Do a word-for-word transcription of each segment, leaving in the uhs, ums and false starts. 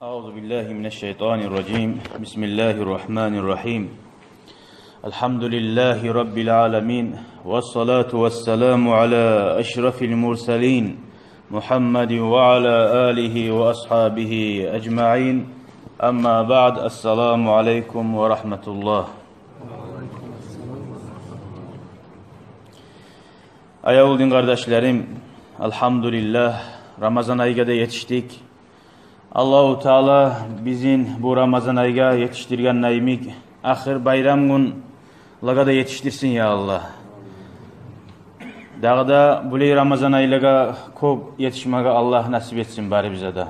أعوذ بالله من الشيطان الرجيم. بسم الله الرحمن الرحيم. الحمد لله رب العالمين، والصلاة والسلام على أشرف المرسلين محمد وعلى آله وأصحابه أجمعين. أما بعد، السلام عليكم ورحمة الله. Аявлу дин къардашларым, алгьамдулиллагь, Рамазан айгъа да етишдик. Аллагьу Таала бизин бу Рамазан айгъа етишдирген йимик, ахыр байрам гюнлеге де етишдирсин, я Аллагь. Дагъы да булай Рамазан айлагъа кёп етишмеге Аллагь насип этсин барыбызгъа да.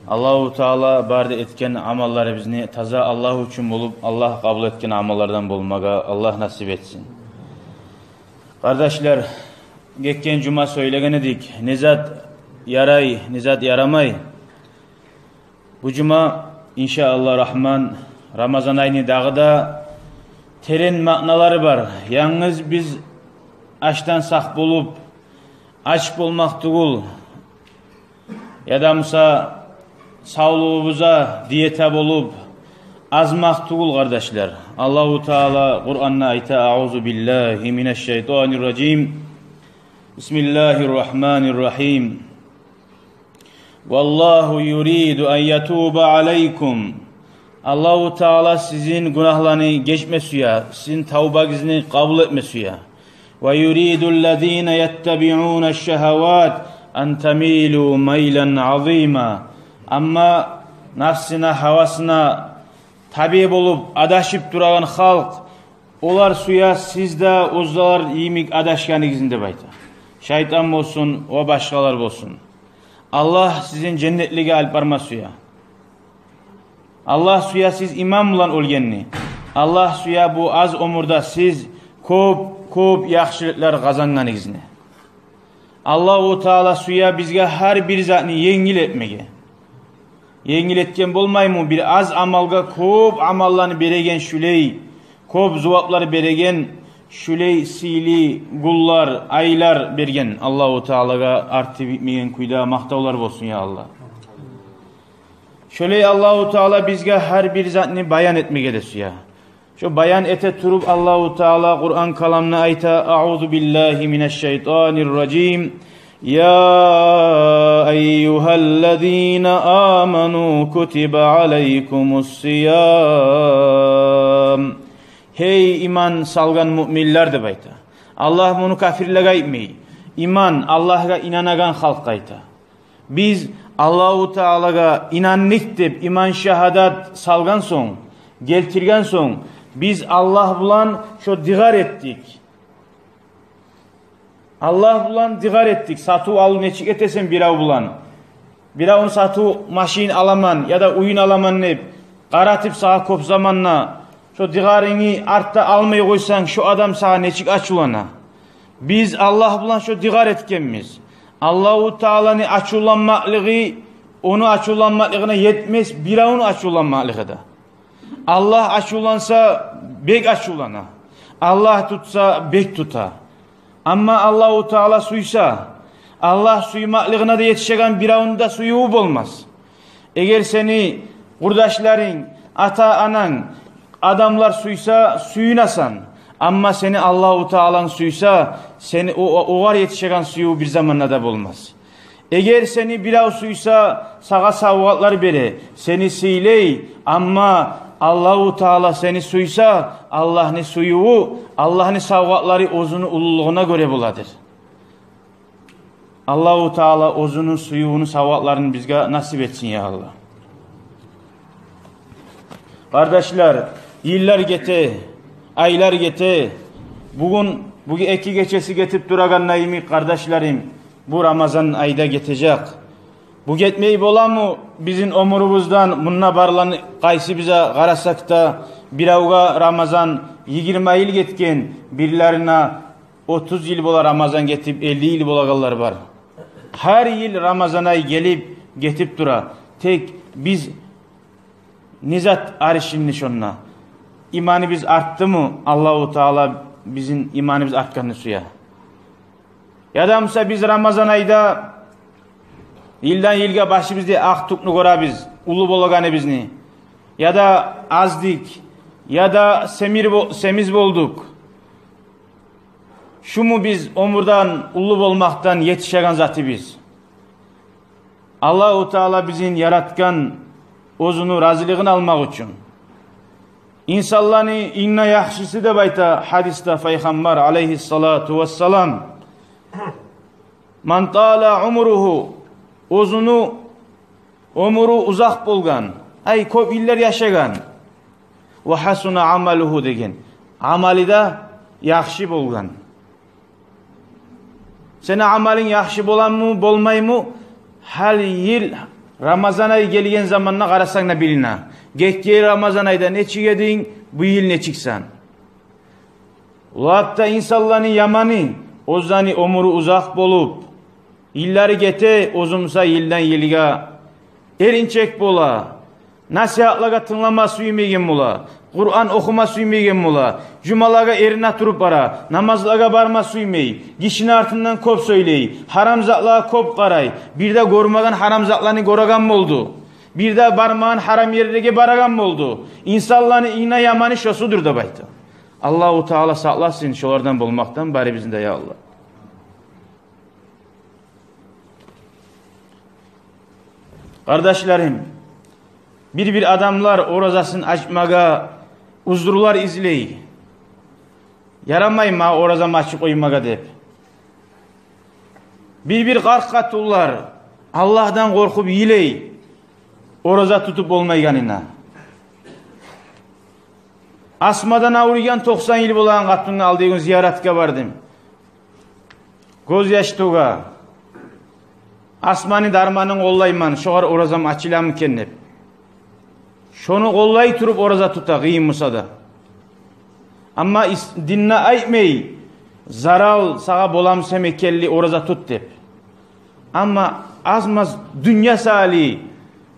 Аллагьу Таала бары да этген амалларыбызны таза Аллагь учун болуп, Аллагь къабул этген амаллардан болмагъа Аллагь насип этсин. Къардашлар, гетген жума сёйлеген эдик, не зат ярай, не зат ярамай. Бу жума, иншааллагь рагьман, Рамазан айны дагъы да терен маъналары бар. Янгыз биз ашдан сакъ болуп, ач болмакъ тюгюл, яда буса савлугъубузгъа диета болуп, азмакъ тюгюл, къардашлар. Аллагьу Таала Къуранда айта: أعوذ بالله من الشيطان الرجيم. بسم الله الرحمن الرحيم. والله يريد أن يتوب عليكم. Аллагьу Таала сизин гюнагьланы гечме сюе, сизин тавбагъызны къабул этме сюе. ويريد الذين يتبعون الشهوات أن تميلوا ميلا عظيما. Амма нафсына, гьавасына табиъ болуп адашып турагъан халкъ, олар сюе сиз де оьзлер йимик адашгъаныгъызны деп айта. Шайтан болсун ва башгъалар болсун. Аллагь сизин женнетлеге алып барма сюе. Аллагь сюе сиз иман булан оьлгенни. Аллагь сюе бу аз оьмюрде сиз кёп-кёп яхшылыкълар къазангъаныгъызны. Аллагьу Таала сюе бизге гьар бир затны енгил этмеге. Енгил этген болмаймы? Бир аз амалгъа кёп амалланы береген шулай, кёп зуваплар береген шулай сыйлы гюнлер, айлар берген. Аллагьу Таалагъа арты битмеген кюйде макътавлар болсун, я Аллагь. Шолай Аллагьу Таала бизге гьар бир затны баян этмеге де сюе. Шо баян эте туруп Аллагьу Таала Къуран каламда айта: أعوذ بالله من الشيطان الرجيم. يا أيها الذين آمنوا كتب عليكم الصيام. Гьей иман салгъан муъминлер, деп айта. Аллагь муну капирлеге айтмай. Иман, Аллагьгъа инанагъан халкъгъа айта. Биз Аллагьу Таалагъа инандыкъ деп иман шагьадат салгъан сонг, гелтирген сонг, биз Аллагь булан шо дигъар этдик. Аллагь булан дигъар этдик. Сатыв-алыв нечик этесен бирев булан? Биревню сатыв, машин аламан яда уьюн аламан деп къаратып сагъа кёп заманда, шо дигъарынгны артда алмай къойсанг, шо адам сагъа нечик ачувлана? Биз Аллагь булан шо дигъар этгенбиз. Аллагьу Тааланы ачувланмакълыгъы ону ачувланмакълыгъына етмес биревню ачувланмакълыгъы да. Аллагь ачувланса, бек ачувлана. Аллагь тутса, бек тута. Амма Аллагьу Таала сюйсе, Аллагь сюймакълыгъына да етишеген биревню де сюювю болмас. Эгер сени къурдашларынг, ата-ананг, адамлар сюйсе, сююнесен. Амма сени Аллагьу Тааланг сюйсе, сени о-, о-, огъар етишеген сююв бир заманда да болмас. Эгер сени бирев сюйсе, сагъа савгъатлар бере, сени сыйлай, амма Аллагьу Таала сени сюйсе, Аллагьны сюювю, Аллагьны савгъатлары оьзюню уллулугъуна гёре боладыр. Аллагьу Таала оьзюню сюювюню савгъатларын бизге насип этсин, я Аллагь. Къардашлар, йыллар гете, айлар гете. Бугюн, бугюн эки гечеси гетип турагъанда йимик, къардашларым, бу Рамазан ай да гетежек. Бу гетмей боламы бизин оьмюрюбюзден? Мунда барланы къайсыбызгъа къарасакъ да, биревге Рамазан йигирма йыл гетген, бирлерине отуз йыл бола Рамазан гетип, элли йыл болагъанлар бар. Гьар йыл Рамазан ай гелип, гетип тура. Тек биз не зат арышынны шонда? Иманыбыз артдымы? Аллагьу Таала бизин иманыбыз артгъанны сюе. Яда буса биз Рамазан айда йылдан йылгъа башыбызда акъ тюкню гёребиз. уллу болагъаныбызны, яда аздыкъ, яда семир бо-, семиз болдукъ. Шуму биз оьмюрден уллу болмакъдан етишеген затыбыз? Аллагьу Таала бизин яратгъан оьзюню разилигин алмакъ учун. Инсанланы инг де яхшысы деп айта гьадисде Пайхаммар алейгьиссалату вассалам: «Ман тала умругьу», оьзюню оьмюрю узакъ болгъан, ай, кёп йыллар яшагъан, «ва гьасуна амалугьу» деген, амалы да яхшы болгъан. Сени амалынг яхшы боламы, болмаймы, гьар йыл Рамазан ай гелген заманда къарасанг да билине. Гетген Рамазан айда нечик эдинг, бу йыл нечиксен. Лап да инсанланы яманы, оьзлени оьмюрю узакъ болуп, йыллары гете, оьзю буса йылдан йылгъа эринчек бола, насигьатлагъа тынглама сюймейген бола, Къуран охума сюймейген бола, жумалагъа эрине туруп бара, намазлагъа барма сюймей, гишини артындан кёп сёйлей, гьарам затлагъа кёп къарай, бир де гёрмеген гьарам затланы гёреген болду, бир де бармагъан гьарам ерлеге барагъан болду. Инсанланы инг де яманы шосудур деп айта. Аллагьу Таала сакъласын шолардан болмакъдан барыбызны да, я Аллагь. Къардашларым, бир-бир адамлар оразасын ачмагъа узурлар излей. Ярамай магъа оразамны ачып къоймагъа деп. Бир-бир къарт къатунлар Аллагьдан къоркъуп йылай ораза тутуп болмайгъанына. Асмадан авруйгъан, токъсан йыл болагъан къатунгъа алдагъы гюн зияратгъа бардым. Гёзьяш тёге. Асманы дарманын къоллайман, шогъар оразам ачыламы экен деп. Шону къоллай туруп ораза тута, къыйын буса да. Амма ис-, динде айтмай, зарал сагъа боламы экен, мекенли ораза тут деп. Амма аз-маз дюнья саялы,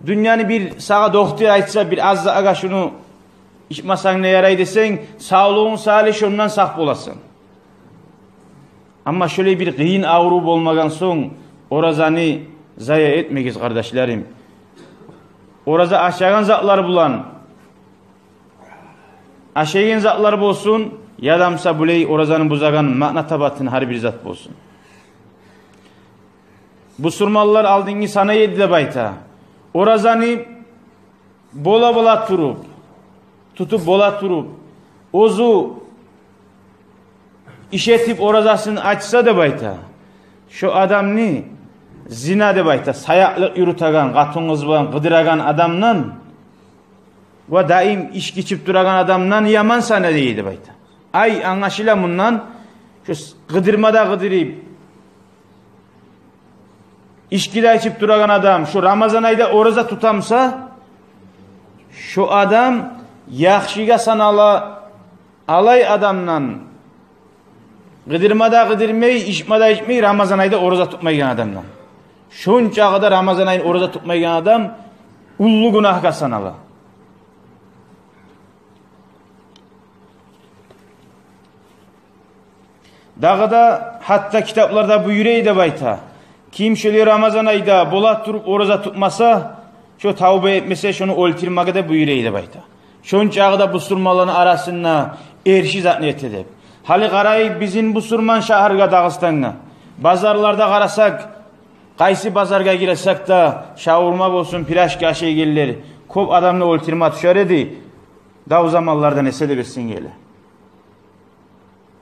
дюньяны бир сагъа дохтур айтса, бир аз да, агъа, шуну ичмесенг де ярай десенг, савлугъунг саялы шондан сакъ боласан. Амма шолай бир къыйын аврув болмагъан сонг, оразаны зая этмегиз, къардашларым. Ораза ашагъан затлар булан, ашайгъан затлар болсун, яда буса булай оразаны бузагъан маъна табатын гьар бир зат болсун. Бусурманлар алдынгъы сан эди деп айта. Оразаны бола-бола туруп, тутуп бола туруп, оьзю иш этип оразасын ачса деп айта, шо адамны зина деп айта, саякълыкъ юрютеген, къатын-къыз булан къыдырагъан адамдан ва даим ички ичип турагъан адамдан яман санала деп айта. Ай, англашыла мундан, шо с-, къыдырма да къыдырып, ички де ичип турагъан адам шо Рамазан айда ораза тута буса, шо адам яхшыгъа санала алай адамдан, къыдырма да къыдырмай, ичме де ичмей, Рамазан айда ораза тутмайгъан адамдан. Шончакъы да Рамазан айын ораза тутмайгъан адам уллу гюнагьгъа санала. Дагъы да гьатта китапларда буюрай деп айта, ким шолай Рамазан айда бола туруп ораза тутмаса, шо тавба этмесе, шону оьлтюрмеге де буюрай деп айта. Шончакъы да бусурманланы арасында эрши затны эте деп. Гьали къарайыкъ бизин бусурман шагьаргъа, Дагъыстангъа. Базарларда къарасакъ, къайсы базаргъа гирсек де, шавурма болсун, пирожки ашайгъанлар, кёп адамны оьлтюрме тюшер эди дав заманлардан эсе де, бесин геле.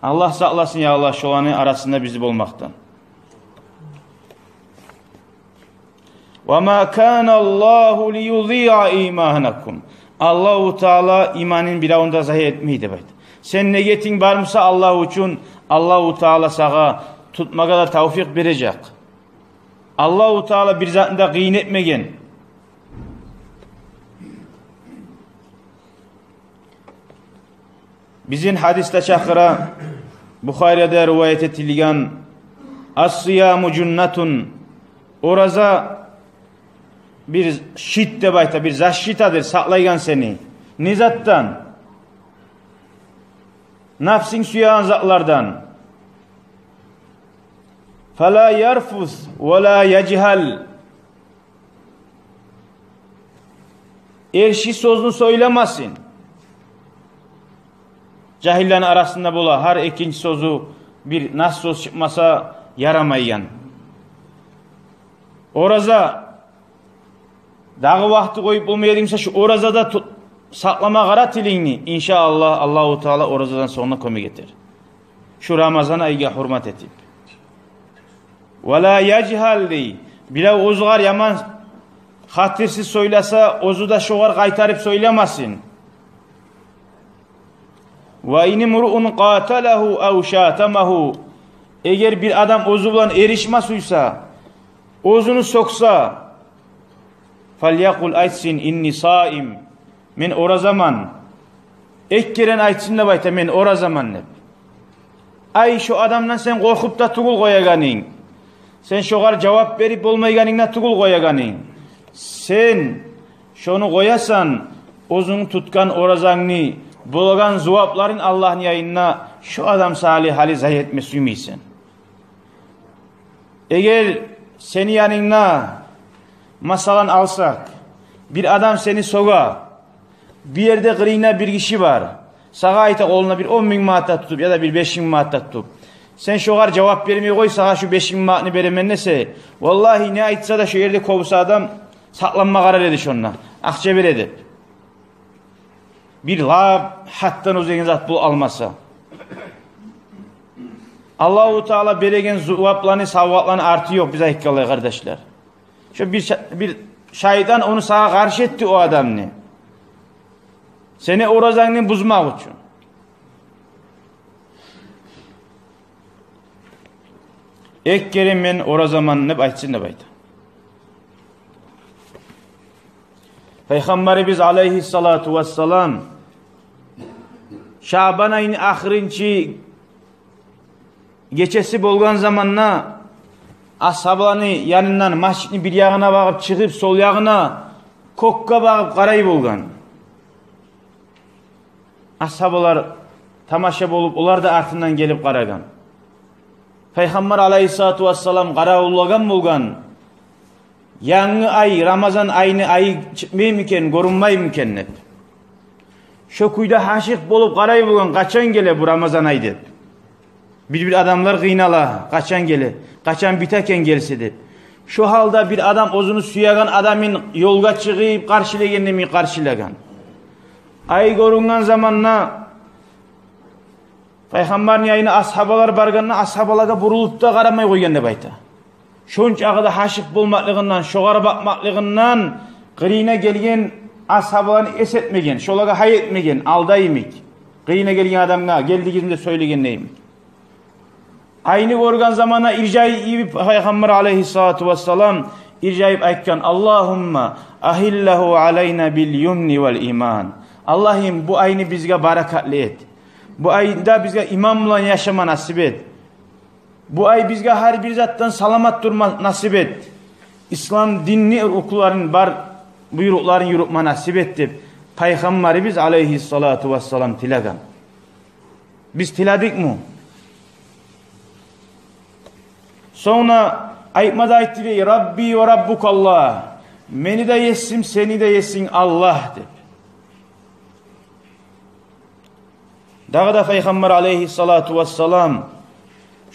Аллагь сакъласын, я Аллагь, шоланы арасында бизин болмакъдан. «Ва ма кана Аллагьу лиюдиа иманакум». Аллагьу Таала иманын биревню де зая этмей деп айта. Сени ниетинг бар буса Аллагь учун, Аллагьу Таала сагъа тутмагъа да тавфикъ бережек. Аллагьу Таала бир затны да къыйын этмеген. Бизин гьадисде чакъыра, Бухариде риваят этилген: «Ас-сияму жуннатун». Ораза бир щит деп айта, бир защитадыр, сакълайгъан сени. Не затдан? Напсынг сюеген затлардан. «Фала ярфус ва ла яжгьал». эрши сёзню сёйлемесин. Жагьиллени арасында бола, гьар экинчи сёзю бир нас сёз чыкъмаса ярамайгъан. Ораза дагъы вакъти къоюп болмай эдинг буса, шу оразада тут, сакълама къара тилингни. Иншааллагь, Аллагьу Таала оразадан сонг да кёмек этер. Шу Рамазан айгъа гьюрмет этип. «Ва ла яжгьал», дей. Бирев оьзюгер яман, хатирсиз сёйлесе, оьзю де шогъар къайтарып сёйлемесин. «Ва ин имруун къаталагьу ав шатамагьу». Эгер бир адам оьзю булан эришме сюйсе, оьзюню сёксе, «фалякъул», айтсын: «Инни саим». Мен оразаман. Эки керен айтсын деп айта, мен оразаман деп. Ай, шо адамдан сен къоркъуп да тюгюл къоягъанынг. Сен шогъар жавап берип болмайгъанынг да тюгюл къоягъанынг. Сен шону къоясан, оьзюнг тутгъан оразангны, болагъан зувапларын Аллагьны янында шо адам саялы гьали зая этме сюймейсен. Эгер сени янынгда, масала алсакъ, бир адам сени сёге, бир ерде къырыйынгда бир гиши бар, сагъа айта, къолуна бир он минг манат да тутуп, яда бир беш минг манат да тутуп, сен шогъар жавап бермей къой, сагъа шу беш минг манатны беремен десе, валлагьи, не айтса да, шо ерде кёбюсю адам сакъланма къарар эди шонда, акъча бере деп. Бир лап гьатдан оьзеген зат болуп къалмаса. Аллагьу Таала береген зувапланы, савгъатланы арты ёкъ, биз айтгъанлай, къардашлар. Шо бир ша-, бир шайтан ону сагъа къаршы этди, о адамны, сени оразангны бузмакъ учун. Эки керен мен оразаман деп айтсын деп айта. Пайхаммарыбыз алайгьиссалату вассалам Шабан айны ахырынчы гечеси болгъан заманда асгьабаланы янындан, межитни бир ягъына багъып чыгъып, сол ягъына, кёкге багъып къарай болгъан. Асгьабалар тамаша болуп, олар да артындан гелип къарагъан. Пайхаммар алайгьиссалату вассалам къаравуллагъан болгъан. Янгы ай, Рамазан айны айы чыкъмаймы экен, гёрюнмейми экен деп. Шо кюйде гьашыкъ болуп къарай болгъан, къачан геле бу Рамазан ай деп. Бир-бир адамлар къыйнала, къачан геле, къачан бите экен гелсе деп. Шо гьалда бир адам оьзюню сюеген адамын ёлгъа чыгъып къаршылагъан йимик къаршылагъан. Ай гёрюнген заманда Пайхаммарны янына асгьабалар баргъанда, асгьабалагъа бурулуп да къарамай къойгъан деп айта. Шончакъы да гьашыкъ болмакълыгъындан, шогъар бакъмакълыгъындан къырыйына гелген асгьабаланы эс этмеген, шолагъа гьай этмеген, алда йимик. Къырыйына гелген адамгъа, гелдигизми деп сёйлеген йимик. Айны гёрген заманда иржайып Пайхаммар алайгьиссалату вассалам иржайып айтгъан: «Аллагьумма агьиллагьу алайна бил юмни вал иман». Аллагьым, бу айны бизге баракатлы эт. Бу айда бизге иман булан яшама насип эт. Бу ай бизге гьар бир затдан саламат турма насип эт. Ислам динни рукнуларын, бар буйрукъларын юрютме насип эт деп Пайхаммарыбыз алайгьиссалату вассалам тилеген. Биз тиледикми? Сонг айтма да айтды дей: «Рабби ва раббукаллагь». Мени де есим, сени де есинг Аллагь деп. Дагъы да Пайхаммар алайгьиссалату вассалам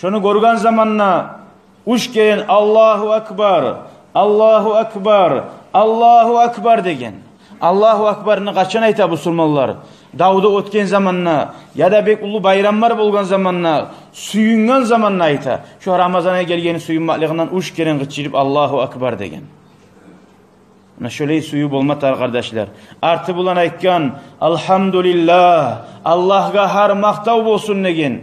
шону гёрген заманда уьч керен «Аллагьу акбар, Аллагьу акбар, Аллагьу акбар» деген. Аллагьу акбарны къачан айта бусурманлар? Давда оьтген заманда, яда бек уллу байрамлар болгъан заманда, сююнген заманда айта. Шо Рамазан ай гелгени сююнмеклигинден уьч керен къычырып «Аллагьу акбар» деген. Муна шолай сююв болма тарыкъ, къардашлар. Арты булан айтгъан: «Алгьамдулиллагь, Аллагьгъа гьар макътав болсун» деген.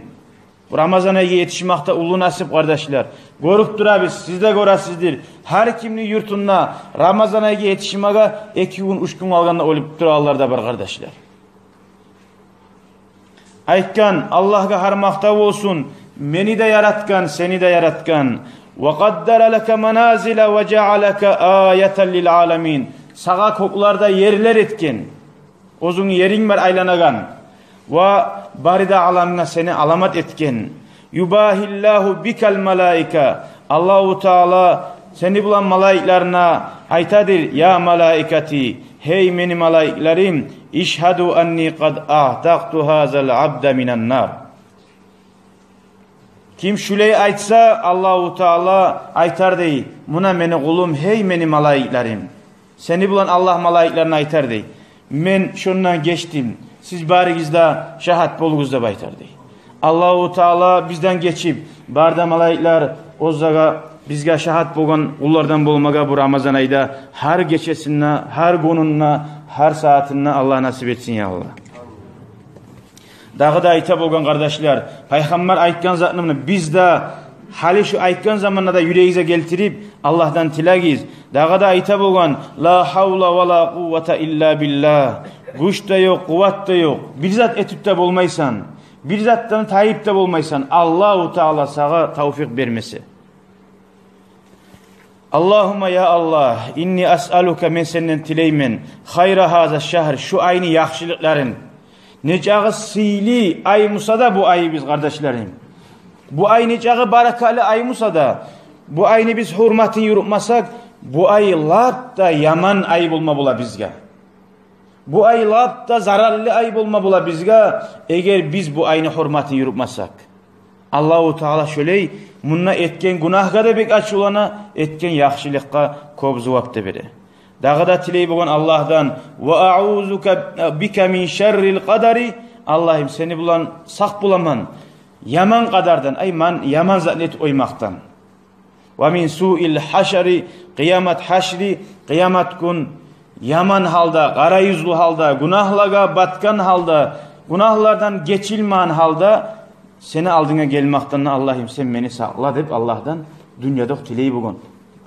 Рамазан айгъа етишмек де уллу насип, къардашлар. Гёрюп турабыз, сиз де гёресиздир. Гьар кимни юртунда Рамазан айгъа етишмеге эки гюн, уьч гюн къалгъанда оьлюп турагъанлар да бар, къардашлар. Айтгъан: «Аллагьгъа гьар макътав болсун, мени де яратгъан, сени де яратгъан. Ва къаддара лака маназила ва жаалака аятан лил аламин». Сагъа кёклерде ерлер этген. Оьзюнг еринг бар айланагъан. Ва бары да аламгъа сени аламат этген. «Юбагьиллагьу бикал малаика». Аллагьу Таала сени булан малайиклерине айтадыр: «Я малаикати, «Гьей мени малайиклерим, ишгьаду анни къад аътакъту гьазал абда минан нар». Ким шулай айтса, Аллагьу Таала айтар дей: «Муна мени къулум, гьей мени малайиклерим». Сени булан Аллагь малайиклерине айтар дей: «Мен шондан гечдим, сиз барыгъыз да шагьат болугъуз», – деп айтар дей. Аллагьу Таала бизден гечип, бары да малайиклер оьзлеге, бизге шагьат болгъан къуллардан болмагъа бу Рамазан айда гьар гечесинде, гьар гюнюнде, гьар сагьатында Аллагь насип этсин, я Аллагь. Дагъы да айта болгъан, къардашлар, пайхаммар айтгъан затны муна биз де гьали шу айтгъан заманда да юрегигизге гелтирип, Аллагьдан тилегиз. Дагъы да айта болгъан: «Ла гьавла ва ла къуввата илла биллагь». Гюч де ёкъ, къуват да ёкъ. Бир зат этип де болмайсан. Бир затдан тайып да болмайсан, Аллагьу Таала сагъа тавфикъ бермесе. «Аллагьумма, я Аллагь, инни асъалука, мен сенден тилеймен, хайра гьаза шагьр, шу айны яхшылыкъларын». Нечакъы сыйлы ай буса да бу айыбыз, къардашларым. Бу ай нечакъы баракатлы ай буса да, бу айны биз гьюрматын юрютмесек, бу ай лап да яман ай болма бола бизге. Бу ай лап да зараллы ай болма бола бизге, эгер биз бу айны гьюрматын юрютмесек. Аллагьу Таала шолай, мунда этген гюнагьгъа да бек ачувлана, этген яхшылыкъгъа кёп зувап да бере. Дагъы да тилей болгъан Аллагьдан: «Ва аъузу бика мин шаррил къадари». Аллагьым, сени булан сакъ боламан яман къадардан, ай, ман, яман затны этип къоймакъдан. «Ва мин суил гьашари», къыямат гьашри, къыямат гюн яман гьалда, къара юзлю гьалда, гюнагьлагъа батгъан гьалда, гюнагьлардан гечилмеген гьалда сени алдынга гелмекден, Аллагьым, сен мени сакъла деп Аллагьдан дюньяда тилей болгъан.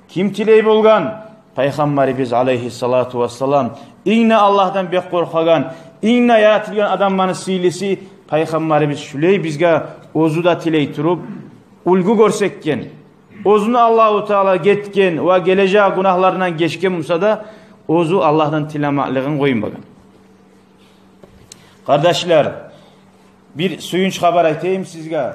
Ким тилей болгъан? Пайхаммарыбыз алайгьиссалату вассалам, инг де Аллагьдан бек къоркъагъан, инг де яратылгъан адамланы сыйлысы, пайхаммарыбыз шулай бизге оьзю де тилей туруп, уьлгю гёрсетген. Оьзюню Аллагьу Таала гетген ва гележек гюнагьларындан гечген буса да, оьзю Аллагьдан тилемеклигин къоймагъан. Къардашлар, бир сююнч хабар айтайым сизге.